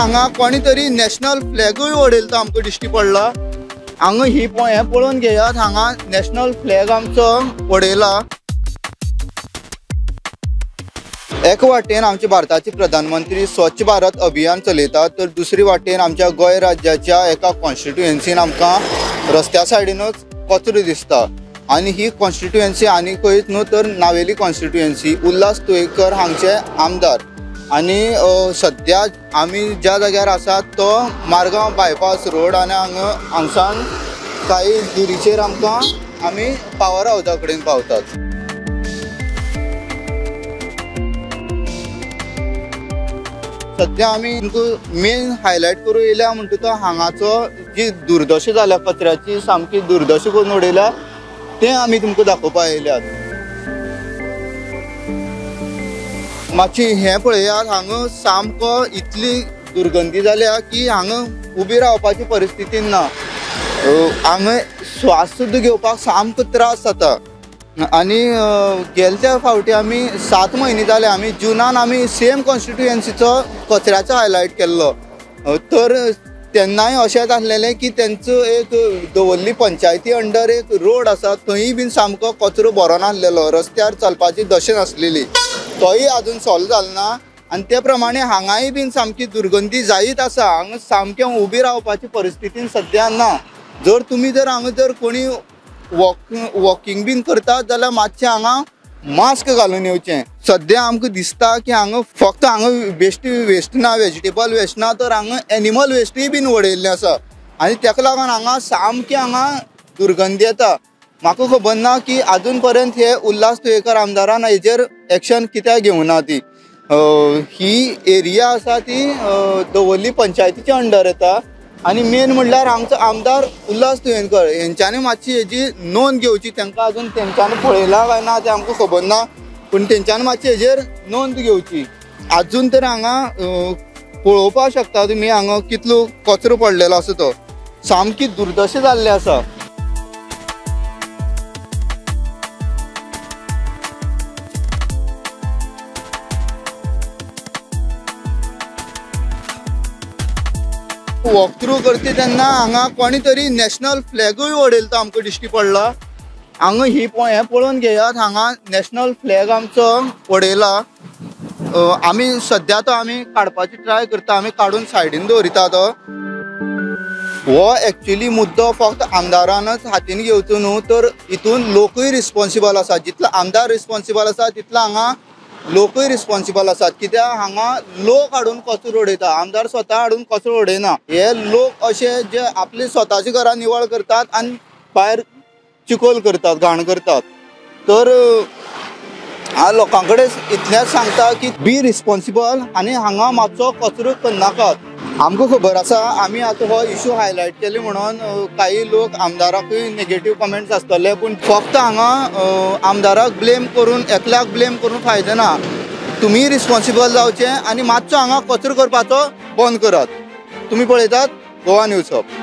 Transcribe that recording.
हांगा कोणी तरी नॅशनल फ्लॅगूय वडयलो तो आमकां दिश्टी पडला. हांगा ही हें पळोवन घेयात, हांगा नॅशनल फ्लॅग आमचो वडयला. एक वाटेन आमचे भारताचे प्रधानमंत्री स्वच्छ भारत अभियान चलयतात, तर दुसरी वाटेन आमच्या गोंय राज्याच्या एका कॉन्स्टिट्युएन्सीन आमकां रस्त्या सायडीनूच कचरो दिसता. आनी ही कॉन्स्टिट्युएन्सी आनी खंयच न्हू तर नावेली कॉन्स्टिट्युएन्सी. उल्हास तुयेंकर हांगचे आमदार. आनी सद्या आमी ज्या जाग्यार आसात तो मारगांव बायपास रोड आनी हांगा हांगसान काही दुरीचेर आमकां आमी पावर हावजा कडेन पावतात. सद्या आमी तुमकां मेन हायलायट करूं येयल्या म्हणटा तो हांगाचो जी दुर्दशा जाल्या कचऱ्याची, सामकी दुर्दशा करून उडयल्या तें आमी तुमकां दाखोवपाक येयल्यात. मातशी हें पळयात, हांगा सामको इतली दुर्गंधी जाल्या की हांगा उबी रावपाची परिस्थिती ना. हांगा श्वास सुद्दां घेवपाक सामको त्रास जाता. आनी गेल्या फावटी आमी 7 म्हयने जाले, आमी जुनान आमी सेम कॉन्स्टिट्युएन्सीचो कचऱ्याचो हायलायट केल्लो. तर तेन्नाय अशेंच आसलेलें की तेंचो एक दवर्ली पंचायती अंडर एक रोड आसा, थंय बीन सामको कचरो भरोन आसलेलो, रस्त्यार चलपाची दशा नासलेली, तोय आजून सॉल्व जालो ना. आनी ते प्रमाणे हांगाय बीन सामकी दुर्गंधी जायत आसा. हांगा सामकें उबी रावपाची परिस्थिती सद्या ना. जर तुमी जर हांगा जर कोणी वॉकिंग बीन करतात जाल्यार मातशें हांगा मास्क घालून येवचें. सद्या आमकां दिसता की हांगा फक्त हांगा वेस्ट वेस्ट ना, वेजिटेबल वेस्ट ना, तर हांगा एनिमल वेस्टूय बीन वडयल्लें आसा. आनी तेका लागून हांगा सामकें हांगा दुर्गंधी येता. म्हाका खबर ना की आजून पर्यंत हे उल्हास तुयेंकर आमदारान हेजेर एक्शन कित्याक घेवना. ती ही एरिया आसा ती दवर्ली पंचायतीच्या अंडर येता. आनी मेन म्हणल्यार आमचो आमदार उल्हास तुयेंकर हेंच्यांनी मातशी हेजी नोंद घेवची. तांकां अजून तेंच्यांनी पळयलां काय ना तें आमकां खबर ना, पूण तेंच्यांनी मातशी हेजेर नोंद घेवची. आजून तर हांगा पळोवपाक शकता तुमी हांगा कितलो कचरो पडलेलो आसा, तो सामकी दुर्दशा जाल्ली आसा. वॉक थ्रू करता तेन्ना हांगा कोणी तरी नॅशनल फ्लॅगूय वडयलो तो आमकां दिश्टी पडला. हांगा ही हें पळोवन घेयात, हांगा नॅशनल फ्लॅग आमचो वडयला. आमी सद्या तो आमी काडपाची ट्राय करता, आमी काडून सायडीन दवरिता. तो हो एक्चुली मुद्दो फक्त आमदारानच हातीन घेवचो न्हू, तर हितून लोकूय रिस्पॉन्सिबल आसा. जितलो आमदार रिस्पॉन्सिबल आसा तितलो हांगा लोकूय रिस्पॉन्सिबल आसात. कित्याक हांगा लोक हाडून कचरो उडयता, आमदार स्वता हाडून कचरो उडयना. हे लोक अशे जे आपली स्वताची घरां निवळ करतात आनी भायर चिखोल करतात, घाण करतात. तर हांव लोकां कडेन इतलेंच सांगता की बी रिस्पॉन्सिबल आनी हांगा मातसो कचरो करनाकात. आमकां खबर आसा आमी आतां हो इशू हायलायट केले म्हणून काही लोक आमदाराकूय नेगेटीव कमेंट्स आसतले, पूण फक्त हांगा आमदाराक ब्लेम करून, एकल्याक ब्लेम करून फायदो ना. तुमी रिस्पॉन्सिबल जावचें आनी मातसो हांगा कचरो करपाचो बंद करात. तुमी पळयतात गोवा न्यूज हब.